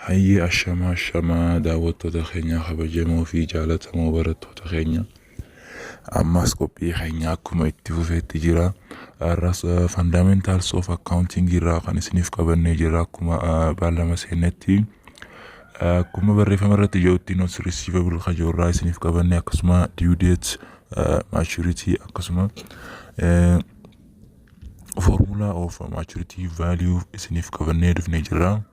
Hayyee, ashamaa ashamaa, daawwattoota keenya kabajamoo fi jaalatamoo barattoota keenya. Ammas qophii keenya akkuma itti fufeetti jira. Har'as Fundamentals of Accounting irraa kan isiniif qabannee jira akkuma beellama seennetti. Akkuma barreeffama irratti jirutti notes receivable kajoorraa isiniif qabannee, akkasuma due date, maturity, akkasuma formula of maturity value isiniif qabannee dhufnee jirra.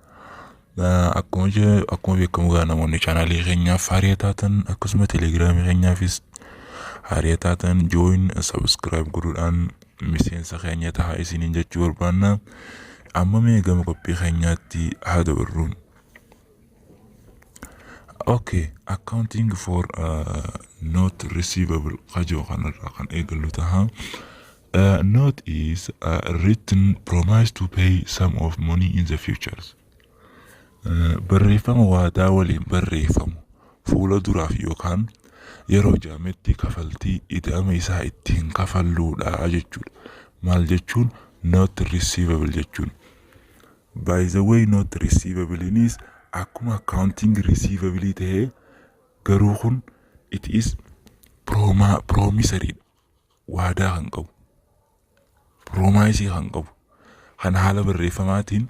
Akkuma beekamu gaa, namoonni chaanaalii keenyaaf haaraa taatan, akkasuma telegiraamii keenyaafis haaraa taatan, join, subscribe godhuudhaan miseensa keenya tahaa isiniin jechuu barbaanna. Amma mee gama qophii keenyaatti haa dabarru. Okay, accounting for note receivable kajoo kanarraa kan eegallu taha. Note is a written promise to pay sum of money in the futures. Barreeffama waadaa waliin barreeffamu fuula duraaf yookaan yeroo jaametti kafaltii ida'ama isaa ittiin kafalluudha jechuudha. Maal jechuun note receivable jechuun? By the way, note receivable is akkuma accounting receivable ta'ee, garuu kun it is promissory, waadaa kan qabu, promise kan qabu, kan haala barreeffamaatiin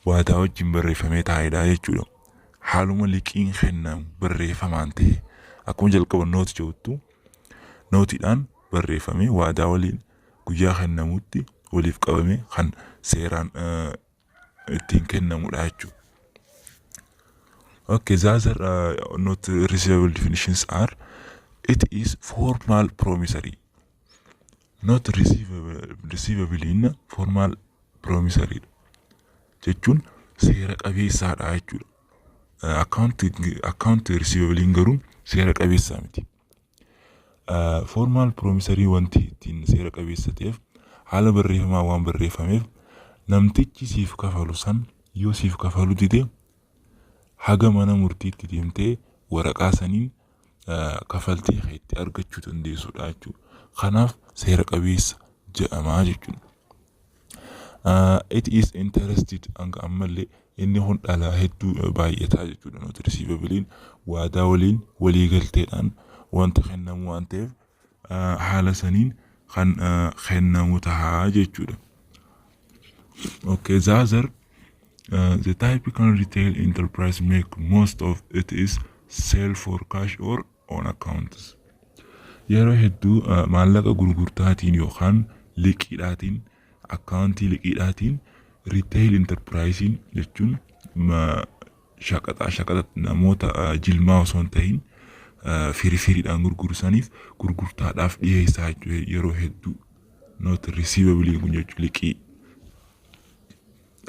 waadaa wajjin barreeffamee taa'edha jechuudha. Haaluma liqiin kennamu barreeffamaan ta'e, akkuma jalqaba note jedhuttu, nootidhaan barreeffamee waadaa waliin guyyaa kennamutti waliif qabamee kan seeraan ittiin kennamudha jechuudha. Okay, the other note receivable definitions are: it is formal promissory. Note receivable in formal promissory jechuun seera qabeessaadha jechuudha. Account receivable garuu seera qabeessaa miti. Formal promissory wanti ittiin seera qabeessa ta'eef, haala barreeffamaa waan barreeffameef, namtichi siif kafalu san yoo siif kafalu dide, haga mana murtiitti deemtee waraqaa saniin kafaltii kee itti argachuu dandeessudha jechuudha. Kanaaf seera qabeessa jedhamaa jechuudha. It is interested, hanga ammallee inni kun dhala hedduu baay'ataa jechuudha. Note receivableiin waadaa waliin walii galteedhaan wanta kennamu waan ta'eef, haala saniin kan kennamu tahaa jechuudha. Okay, the other, the typical retail enterprise make most of it is sell for cash or on accounts. Yeroo hedduu maallaqa gurgurtaatiin yookaan liqiidhaatiin, akkaawuntii liqiidhaatiin, retail enterpriseiin jechuun shaqaxaa shaqaxa namoota jilmaa osoo hin ta'in firii firiidhaan gurgursaniif gurgurtaadhaaf dhiyeessaa jechuudha yeroo hedduu note receivable kun jechuudha, liqii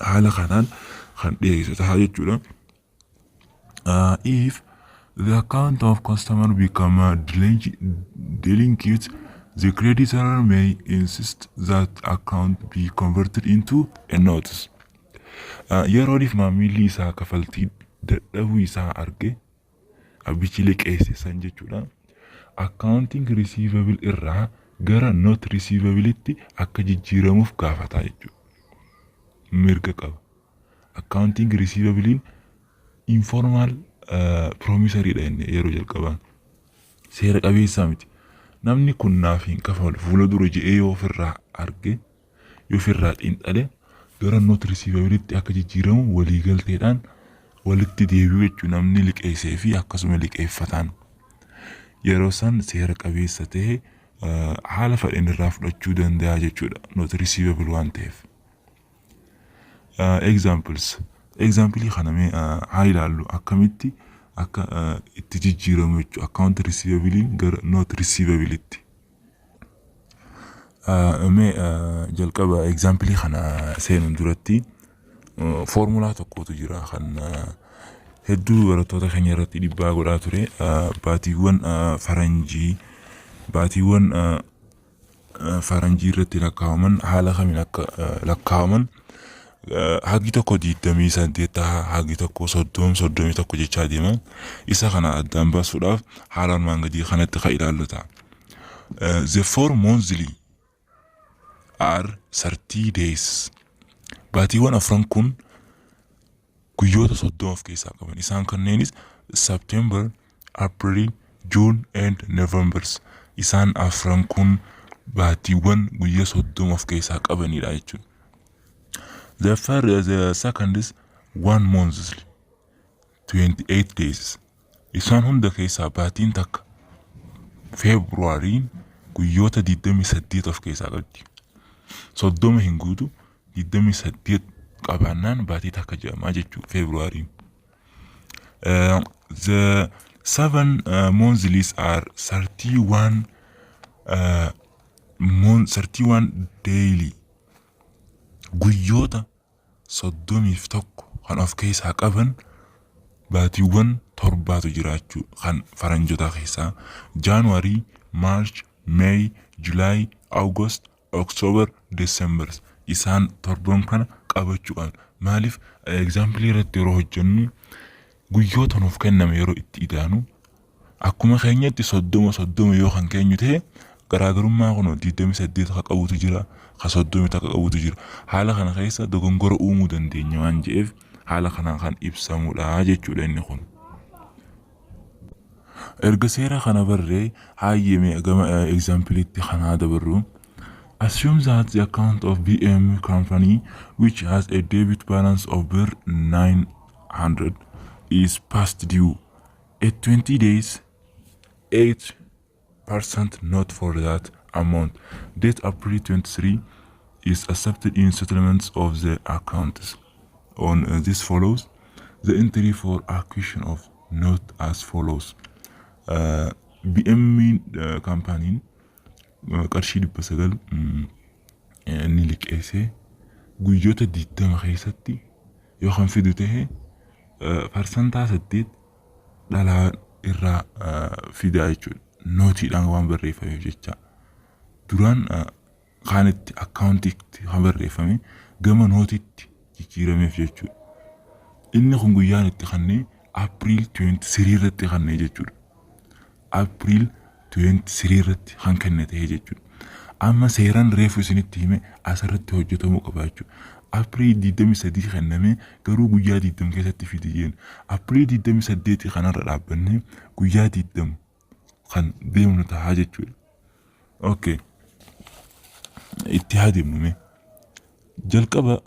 haala kanaan kan dhiyeessu ta'a jechuudha. If the account of customer become delinquent, the creditor may insist that account be converted into a notice. Yerooniif maamilli isaa kafaltii dadhabuu isaa arge, abbichi liqeesse san jechuudha. Accounting receivable irraa gara note receivableitti akka jijjiiramuuf gaafataa jechuudha. Mirga qaba. Accounting receivableiin informal promissoryidha inni yeroo jalqabaa. Seera qabeessaa miti. Namni kun naaf hin kafalu fuula dura je'ee yoo ofirraa arge, yoo ofirraa xiinxale, gara note receivableitti akka jijjiiramu waliigalteedhaan walitti deebi'u jechuudha namni liqeessee fi akkasuma liqeeffataan. Yeroo san seera qabeessa ta'e haala fedhan irraa fudhachuu danda'a jechuudha note receivable waan ta'eef. Examples, example kana mee haa ilaallu, akkamitti akka itti jijjiiramu jechuudha account receivable gara note receivableitti. Mee jalqaba example kana seenuun duratti foormulaa tokkotu jira kan hedduu barattoota keenya irratti dhiibbaa godhaa ture. Baatiiwwan faranjii irratti lakkaa'aman haala kamiin akka lakkaa'aman, hagi tokko 28 ta'a, hagi tokko 30, 31 jechaa deema. Isa kana addaan baasuudhaaf haala armaan gadii kanatti kan ilaallu ta'a. The four monthly are 30 days. Baatiiwwan afran kun Guyyoota 30 of keessaa qaban. Isaan kanneenis September, April, June and November. Isaan afran kun baatiiwwan guyyaa 30 of keessaa qabanidha jechuudha. The first, the second is one month, 28 days. Isaan hunda keessaa baatiin takka, Feebruwaariin, guyyoota 28 of keessaa qabdi. 30 hin guutu, 28 qabaannaan baatii takka jedhamaa jechuudha Feebruwaariin. The seven monthlies are 31 31 daily. Guyyoota 31 kan of keessaa qaban baatiiwwan torbaatu jiraachuu kan faranjotaa keessaa: January, March, May, July, August, October, December. Isaan torban kana qabachuu qabna. Maaliif? Example irratti yeroo hojjennu guyyoota nuuf kenname yeroo itti idaanu akkuma keenyatti 30 30 yoo kan keenyu ta'e, garaagarummaa kun 28 ka qabutu jira, ka 31 qabutu jira. Haala kana keessa dogongora uumuu dandeenya waan je'eef haala kanaan kan ibsamudha jechuudha inni kun. Erga seera kana barree hayyame gama exampleitti kanaa dabarru. Assume that the account of BM company, which has a debit balance of birr 900, is past due at 20 days, 8% note for that amount date April 23 is accepted in settlements of the accounts. On this follows the entry for acquisition of note as follows. BM kaampaaniin qarshii 900 inni liqeessee guyyoota 20 keessatti yoo kan fidu ta'e, 8% dhalaa irraa fidaa jechuudha. Noteiidhaan waan barreeffameef jecha. Duraan kaanitti accountiitti kan barreeffame gama noteiitti jijjiirameef jechuudha. Inni kun guyyaan itti kannee April 23 irratti kannee jechuudha. April 23 irratti kan kenne ta'e jechuudha. Amma seeraan reefu isinitti hime asirratti hojjetamuu qaba jechuudha. April 23 kenname garuu guyyaa 20 keessatti fidi jeen. April 28 kanarra dhaabbannee guyyaa 20 kan deemnu tahaa jechuudha. Okay. Itti haa deemnu mee. Jalqaba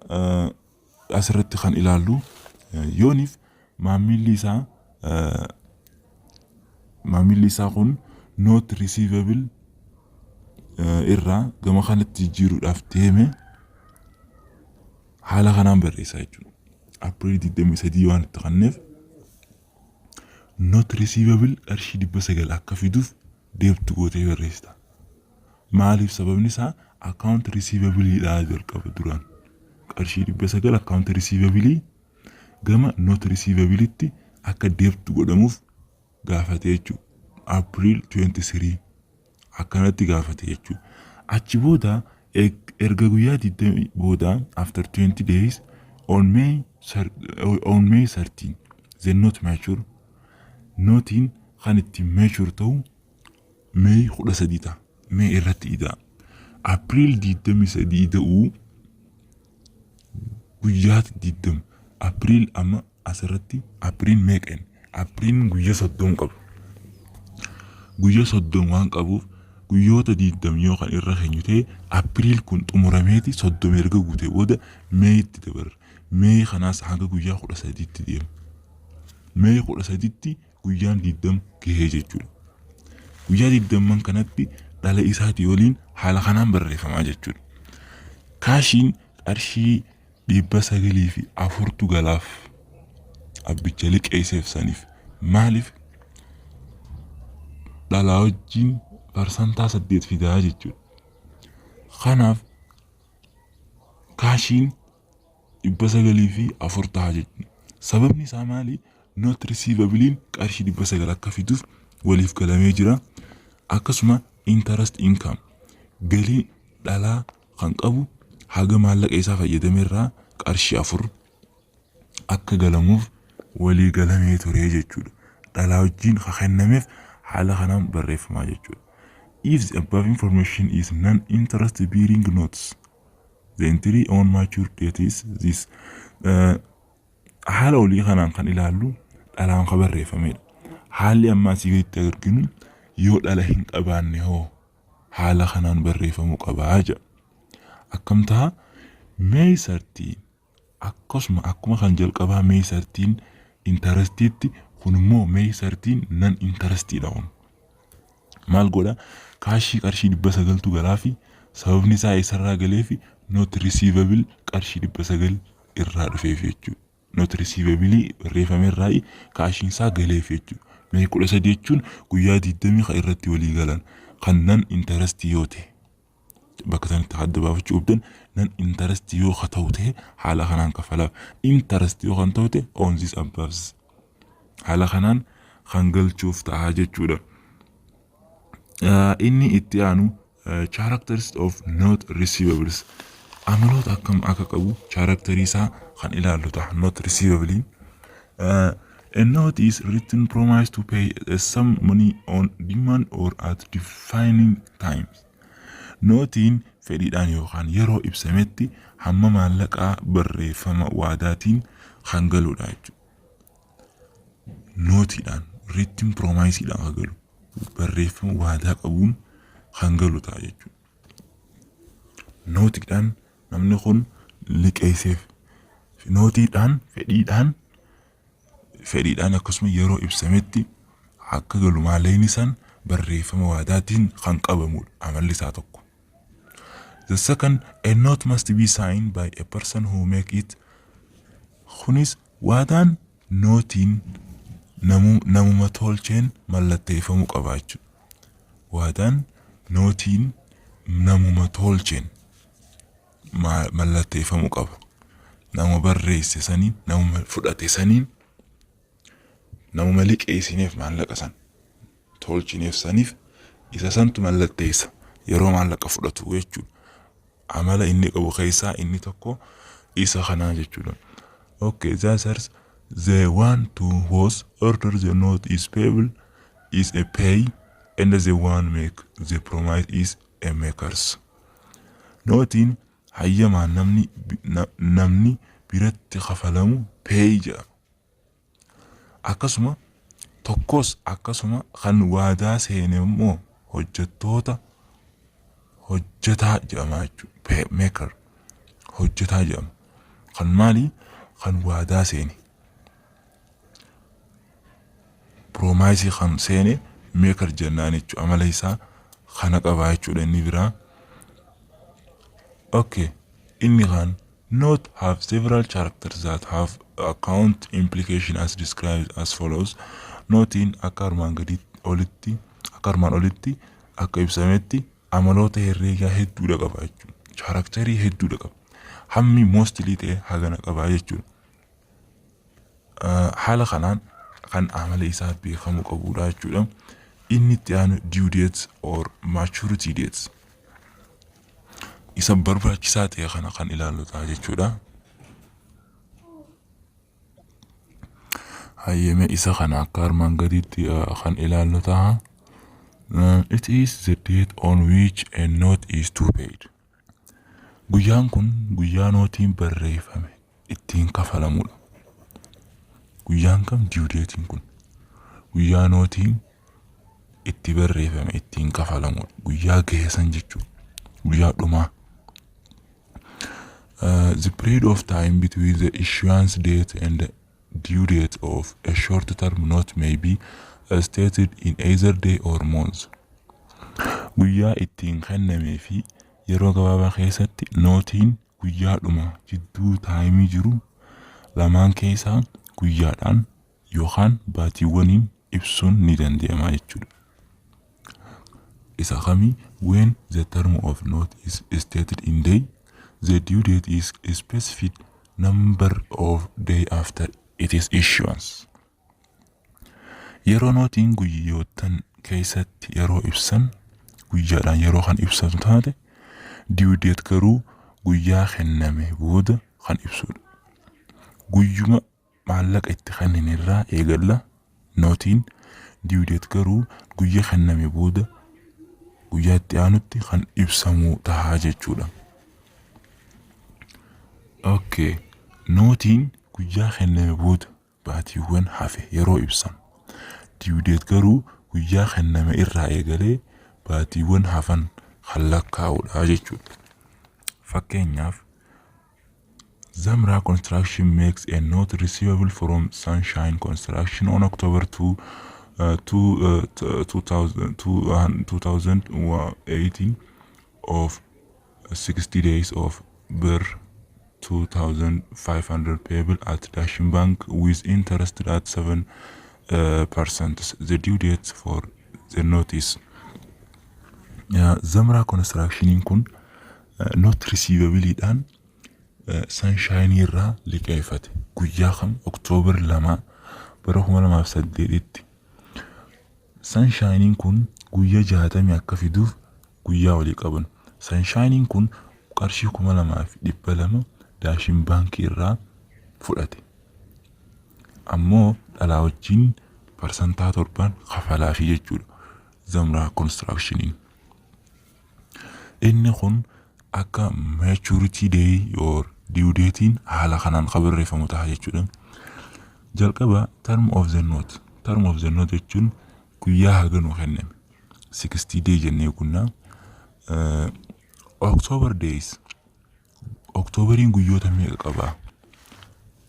asirratti kan ilaallu yooniif maamilli isaa kun note receivable irraa gama kanatti jijjiiruudhaaf deeme haala kanaan barreessaa jechuudha. April 23 waan itti kenneef note receivable qarshii 900 akka fiduuf deebtu gootee barreessita. Maaliif? Sababni isaa account receivableiidha jalqaba duraan. Qarshii 900 account receivable gama note receivableitti akka deebtu godhamuuf gaafate jechuudha. April 23 akkanatti gaafate jechuudha. Achi booda erga guyyaa 20 booda, after 20 days, on May 13 the note mature. Noteiin kan ittiin mature ta'u May 13 ta'a. May irratti ida'a. April 23 ida'uu guyyaa 20. April amma asirratti April meeqa inni? April guyyaa 30 qaba. Guyyaa 30 waan qabuuf guyyoota 20 yoo kan irra keenyu ta'e, April kun xumurameeti 30 erga guutee booda Mayitti dabarra. May kanaas hanga guyyaa 13tti deema. May 13tti guyyaan 20 gahee jechuudha. Guyyaa 20n kanatti dhala isaatii waliin haala kanaan barreeffamaa jechuudha. Cashiin qarshii 904tu galaaf abbicha liqeesseef saniif. Maaliif? Dhalaa wajjin 8% fidaa jechuudha. Kanaaf cashiin 904 ta'a jechuudha. Sababni isaa maali? Note receivableiin qarshii 900 akka fiduuf waliif galamee jira. Akkasuma interest income, galii dhalaa kan qabu, haga maallaqa isaa fayyadame irraa qarshii 4 akka galamuuf walii galamee ture jechuudha. Dhalaa wajjin kan kennameef haala kanaan barreeffamaa jechuudha. If the above information is non-interest bearing notes, the entry on mature date is this. Haala olii kanaan kan ilaallu dhalaan kan barreeffamedha. Haalli amma asii gaditti arginu yoo dhala hin qabaanne hoo haala kanaan barreeffamuu qabaa jedha. Akkam ta'a? May 13, akkasuma akkuma kan jalqabaa May 13 interestiitti, kun immoo May 13 non interestiidha kun. Maal godha? Cashii qarshii 900tu galaafi. Sababni isaa eessarraa galeefi? Note receivable qarshii 900 irraa dhufeef jechuudha. Note receivable barreeffame irraa cashiin isaa galeef jechuudha. May 13 jechuun guyyaa 20 kan irratti walii galan kan non interestii yoo ta'e, bakka sanatti adda baafachuu qabdan, non interestii yoo ka ta'u ta'e haala kanaan kafalaaf, interestii yoo kan ta'u ta'e on this above haala kanaan kan galchuuf ta'a jechuudha. Inni itti aanu characters of note receivables, amaloota akkam akka qabu, characterii isaa kan ilaallu ta'a note receivable. A note is written promise to pay a sum money on demand or at defining times. Nootiin fedhiidhaan yookaan yeroo ibsametti hamma maallaqaa barreeffama waadaatiin kan galudha jechuudha. Nootiidhaan, written promiseidhaan kan galu, barreeffama waadaa qabuun kan galu ta'a jechuudha. Nootiidhaan namni kun liqeesseef, nootiidhaan fedhiidhaan akkasuma yeroo ibsametti akka galu maallaqni san barreeffama waadaatiin kan qabamudha amalli isaa tokko. The second, a note must be signed by a person who make it. Kunis waadaan nootiin namuma tolcheen mallatteeffamuu qaba jechuudha. Waadaan nootiin namuma tolcheen mallatteeffamuu qaba. Nama barreesse saniin, namuma fudhate saniin, namuma liqeessineef maallaqa san tolchineef saniif isa santu mallatteessa yeroo maallaqa fudhatu jechuudha. Amala inni qabu keessaa inni tokko isa kanaa jechuudha. Okay, the others, the one to whose order the note is payable is a payee and the one make the promise is a makers. Nootiin hayyamaan namni biratti kafalamu payee jedhama. Akkasuma tokkos akkasuma kan waadaa seene immoo hojjettoota, hojjetaa jedhama jechuudha. Maker, hojjetaa jedhama. Kan maali? Kan waadaa seene. Promiseii kan seene maker jennaan jechuudha. Amala isaa kana qabaa jechuudha inni biraa. Okay. Inni kan note have several characters that have account implication as described as follows. Nootiin akka armaan gaditti olitti, akka armaan olitti akka ibsametti, amaloota herreegaa hedduudha qaba jechuudha. Characterii hedduudha qaba. Hammi mostly ta'e hagana qaba jechuudha. Haala kanaan kan amala isaa beekamuu qabudha jechuudha. Inni itti aanu due dates or maturity dates. Isa barbaachisaa ta'e kana kan ilaallu ta'a jechuudha. Hayyame, isa kana akka armaan gaditti kan ilaallu ta'a. It is the date on which a note is to paid. Guyyaan kun guyyaa nootiin barreeffame ittiin kafalamudha. Guyyaan kam? Due dateiin kun guyyaa nootiin itti barreeffame ittiin kafalamudha. Guyyaa gahe san jechuudha. Guyyaa dhumaa. The period of time between the issuance date and the due date of a short term note may be stated in either day or month. Guyyaa ittiin kennamee fi yeroo gabaabaa keessatti nootiin guyyaa dhuma jidduu timeii jiru lamaan keessaa guyyaadhaan yookaan baatiiwwaniin ibsuun ni danda'ama jechuudha. Isa kamii? When the term of note is stated in day, the due date is a specific number of day after its issuance. Yeroo nootiin guyyoottan keessatti yeroo ibsan, guyyaadhaan yeroo kan ibsatu taate, due date garuu guyyaa kenname booda kan ibsudha. Guyyuma maallaqa itti kennine irraa eegalla nootiin, due date garuu guyyaa kenname booda guyyaa itti aanutti kan ibsamu ta'a jechuudha. Okay. Nootiin guyyaa kenname irraa eegalee guyyaa kenname booda baatiiwwan hafe yeroo ibsan. Due date garuu guyyaa kenname irraa eegalee baatiiwwan hafan kan lakkaa'udha jechuudha. Fakkeenyaaf, Zamra Construction makes a note receivable from Sunshine Construction on October 2, 2, 2000, 2018 of 60 days of birr 2500 payable at Dashin Bank with interest at 7 percent. The due date for the note is. Zamra Constructioniin kun note receivableiidhaan Sunshine irraa liqeeffate. Guyyaa kam? October 2 bara 2008tti. Sunshineiin kun guyyaa 60 akka fiduuf guyyaa walii qaban. Sunshineiin kun qarshii 2200 Daashin Baankii irraa fudhate. Ammoo dhalaa wajjin 7% kafalaafii jechuudha. Zamraa Constructioniin. Inni kun akka maturity day or due dateiin haala kanaan kan barreeffamu ta'a jechuudha. Jalqaba, term of the note. Term of the note jechuun guyyaa haganuu kenname. 60 day jennee kunnaa. October days. Octoberiin guyyoota meeqa qabaa?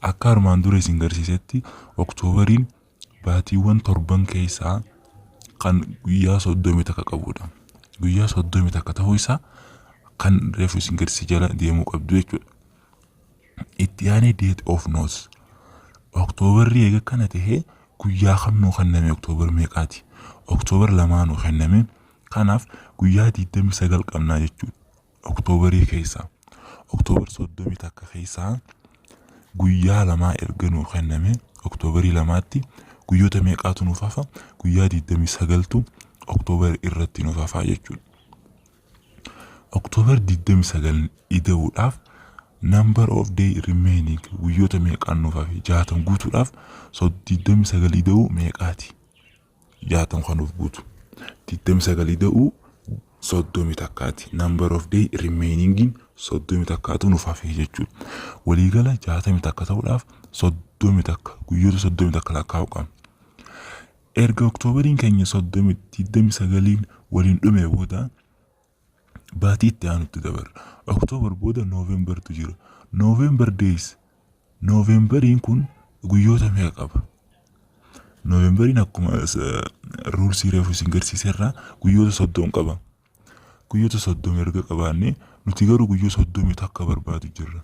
Akka armaan dura isin garsiisetti, Octoberiin baatiiwwan torban keessaa kan guyyaa 31 qabudha. Guyyaa 31 ta'uu isaa kan reefu isin garsiise jala deemuu qabdu jechuudha. Itti aanee, date of notes. Octoberri eega kana tahee guyyaa kam nuu kenname? October meeqaati? October 2 nuu kenname. Kanaaf guyyaa 29 qabnaa jechuudha. Octoberii keessaa. October 31 keessaa guyyaa lamaa erga nuu kenname, Octoberii 2tti guyyoota meeqaatu nuuf hafa? Guyyaa 29tu October irratti nuuf hafaa jechuudha. October 29 ida'uudhaaf, number of day remaining, guyyoota meeqaan nuuf hafe? 60 guutuudhaaf 29 ida'uu meeqaati? 60 kan nuuf guutu. 29 ida'uu 31ti. Number of day remaining 31tu nuuf hafe jechuudha. Waliigala 61 ta'uudhaaf 31, guyyoota 31 lakkaa'uu qabna. Erga Octoberiin keenya 29iin waliin dhume booda baatii itti aanutti dabarra. October booda Novembertu jira. November days. Novemberiin kun guyyoota meeqa qaba? Novemberiin akkuma rulesii reefu isin garsiiserraa guyyoota 30 qaba. Guyyoota 30 erga qabaannee, nuti garuu guyyoota 31 barbaadu jirra.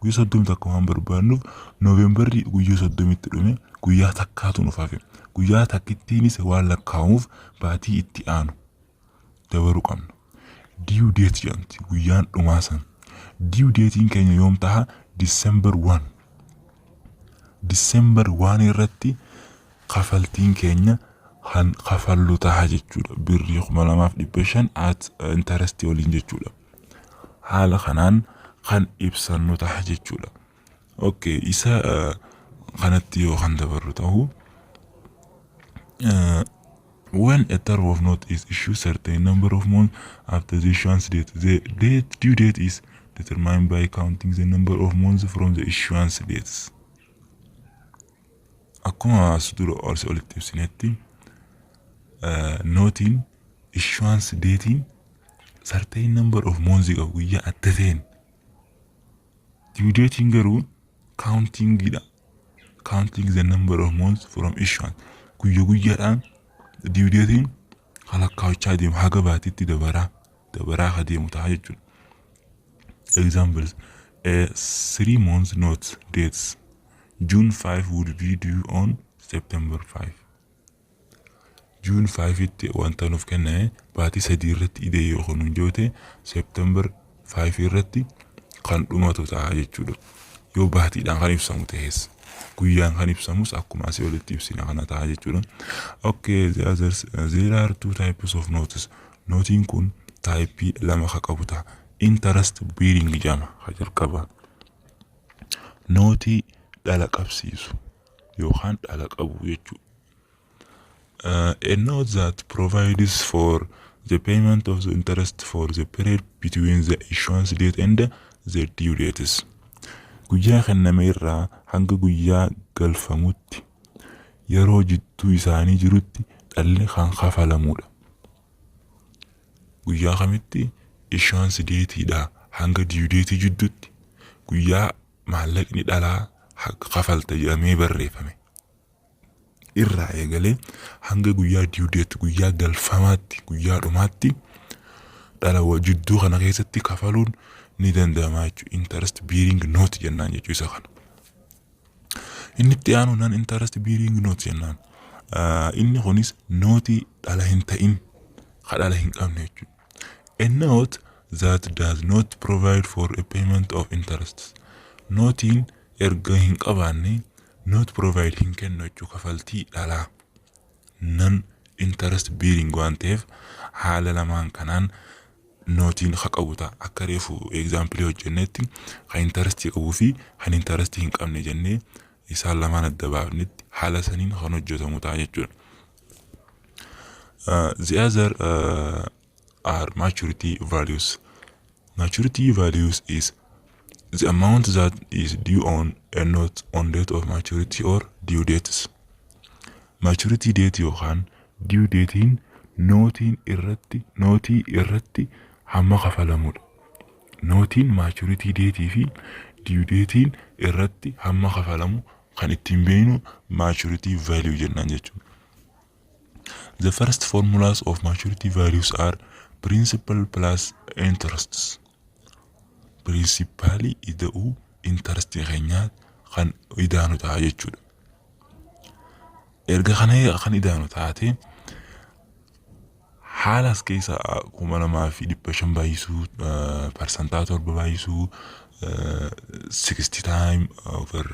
Guyyaa 31 waan barbaannuuf, Novemberri guyyaa 30tti dhume, guyyaa takkaatu nuuf hafe. Guyyaa takkittiinis waan lakkaa'amuuf baatii itti aanu dabaruu qabna. Due date jedhamti guyyaan dhumaa san. Due dateiin keenya yoom taha? December 1. December 1 irratti kafaltiin keenya kan kafallu taha jechuudha. Birrii 2500 at interest waliin jechuudha. Haala kanaan kan ibsannu taha jechuudha. Okay, isa kanatti yoo kan dabarru ta'u, when a term of note is issued certain number of months after the issuance date, the due date is determined by counting the number of months from the issuance dates. Akkuma as dura olitti ibsinetti, noteiin issuance dateiin certain number of months qabu, guyyaa adda ta'een. Due dateiin garuu countingidha. Counting the number of months from issuance. Guyyaa guyyaadhaan due dateiin lakkaa'achaa deemu, haga baatiitti dabaraa dabaraa ka deemu ta'a jechuudha. Examples: a 3 months note dates June 5 would be due on September 5. June 5 itti wanta nuuf kenname baatii 3 irratti idee yoo kun joote, September 5 irratti kan dhumatu ta'a jechuudha. Yoo baatiidhaan kan ibsamu ta'es, guyyaan kan ibsamus akkuma asii olitti ibsina kana ta'a jechuudha. Okay, the others, there are two types of notes. Noteiin kun typeii lama ka qabu ta'a. Interest bearing jedhama ka jalqaba. Noteii dhala qabsiisu yookaan dhala qabu jechuudha. A note that provides for the payment of the interest for the period between the issuance date and the due dates. Guyyaa kenname irraa hanga guyyaa galfamutti yeroo jidduu isaanii jirutti dhalli kan kafalamudha. Guyyaa kamitti? Issuance dateiidha hanga due dateii jidduutti guyyaa maallaqni dhalaa kafalta jedhamee barreeffame irraa eegalee hanga guyyaa due date, guyyaa galfamaatti, guyyaa dhumaatti dhala jidduu kana keessatti kafaluun ni danda'ama jechuudha. Interest bearing note jennaan jechuu isa kana. Inni itti aanu non interest bearing note jennaan. Inni kunis nootii dhala hin ta'in, ka dhala hin qabne jechuudha. A note that does not provide for a payment of interest. Nootiin erga hin qabaanne not provide hin kennu jechuu kafaltii dhalaa. Non interest bearing waan ta'eef haala lamaan kanaan nootiin haa qabu ta'a. Akka reefu exampleii hojjennetti kan interestii qabuu fi kan interestii hin qabne jennee isaan lamaan adda baafnetti haala saniin kan hojjetamu ta'a jechuudha. The other are maturity values. Maturity values is the amount that is due on a note on date of maturity or due dates. Maturity date yookaan due datein nootiin irratti nootii irratti hamma kafalamudha. Nootiin maturity date fi due datein irratti hamma kafalamu kan ittiin beeknu maturity value jennaan jechuudha. The first formulas of maturity values are principal plus interests. Principalii ida'uu interestii keenyaa kan idaanu ta'a jechuudha. Erga kana kan idaanu taate haala as keessa 2,500 baay'isuu 7% baay'isuu 60 time over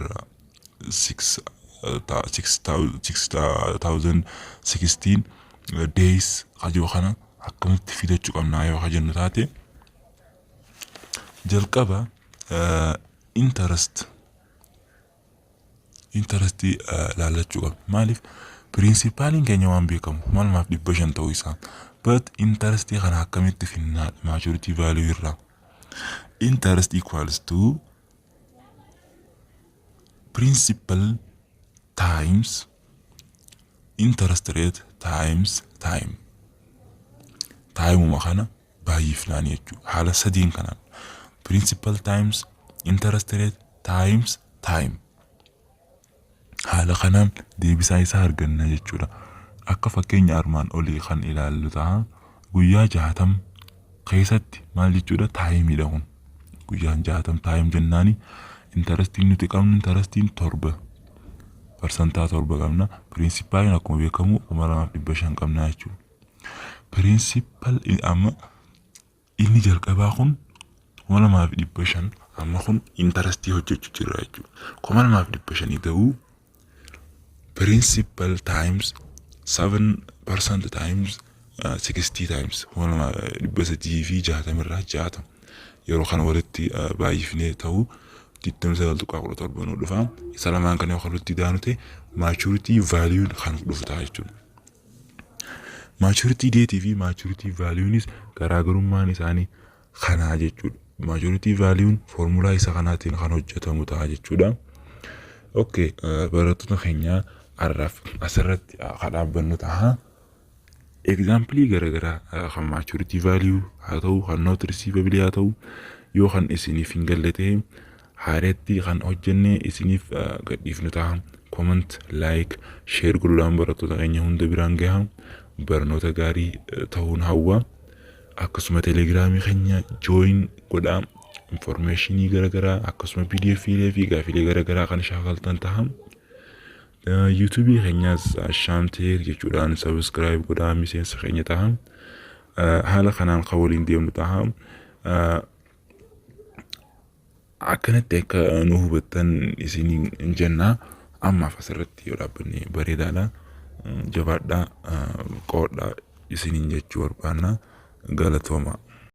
6,016 days kajoo kana akkamitti fidachuu qabnaa yoo jennu taate, jalqaba interestii laallachuu qabna. Maaliif? Principaliin keenya waan beekamu 2,500 ta'uu isaa. But interestii kana akkamitti finnaa maturity value irraa? Interest equals to principal times interest rate times time. Timeuma kana baay'ifnaan jechuudha. Haala sadiin kanaan. Principal times interest rate times time. Haala kanaan deebisaa isaa arganna jechuudha. Akka fakkeenya armaan olii kan ilaallu ta'a. Guyyaa 60 keessatti maal jechuudha? Timeiidha kun. Guyyaan 60 time jennaani interestiin nuti qabnu interestiin 7% qabna. Principaliin akkuma beekamu 2,500 qabna jechuudha. Principal amma inni jalqabaa kun 2,500, amma kun interestii hojjechuu jira jechuudha. 2,500 ta'uu principal times 7% times 60 times 2,360 irraa 60 yeroo kana walitti baay'ifnee ta'uu 29.17 nu dhufa. Isa lamaan kana yoo walitti daanu ta'e maturity value kan dhufu ta'a jechuudha. Maturity date fi maturity valuenis garaagarummaan isaanii kanaa jechuudha. Maturity value'n foormulaa isa kanaatiin kan hojjetamu ta'a jechuudha. Okay, barattoota keenya, har'aaf asirratti kan dhaabbannu ta'a. Exampleii garaagaraa kan maturity value haa ta'u, kan note receivable haa ta'u, yoo kan isiniif hin galle ta'e haareetti kan hojjenne isiniif gadhiifnu ta'a. Comment, like, share godhuudhaan barattoota keenya hunda biraan gaha. Barnoota gaarii ta'uun hawwa. Akkasuma Telegramii keenya join godhaa. Informationii garaagaraa akkasuma PDF fi gaafilee garaagaraa kan shaakaltan ta'a. YouTubeii keenyaas Ashaamteer jechuudhaan subscribe godhaa, miseensa keenya ta'a. Haala kanaan kan waliin deemnu ta'a. Akkanatti akka nu hubattan isiniin jennaa. Ammaaf asirratti yoo dhaabbanne bareedaadha. Jabaadhaa, qoodhaa isiniin jechuu barbaanna. Galatooma.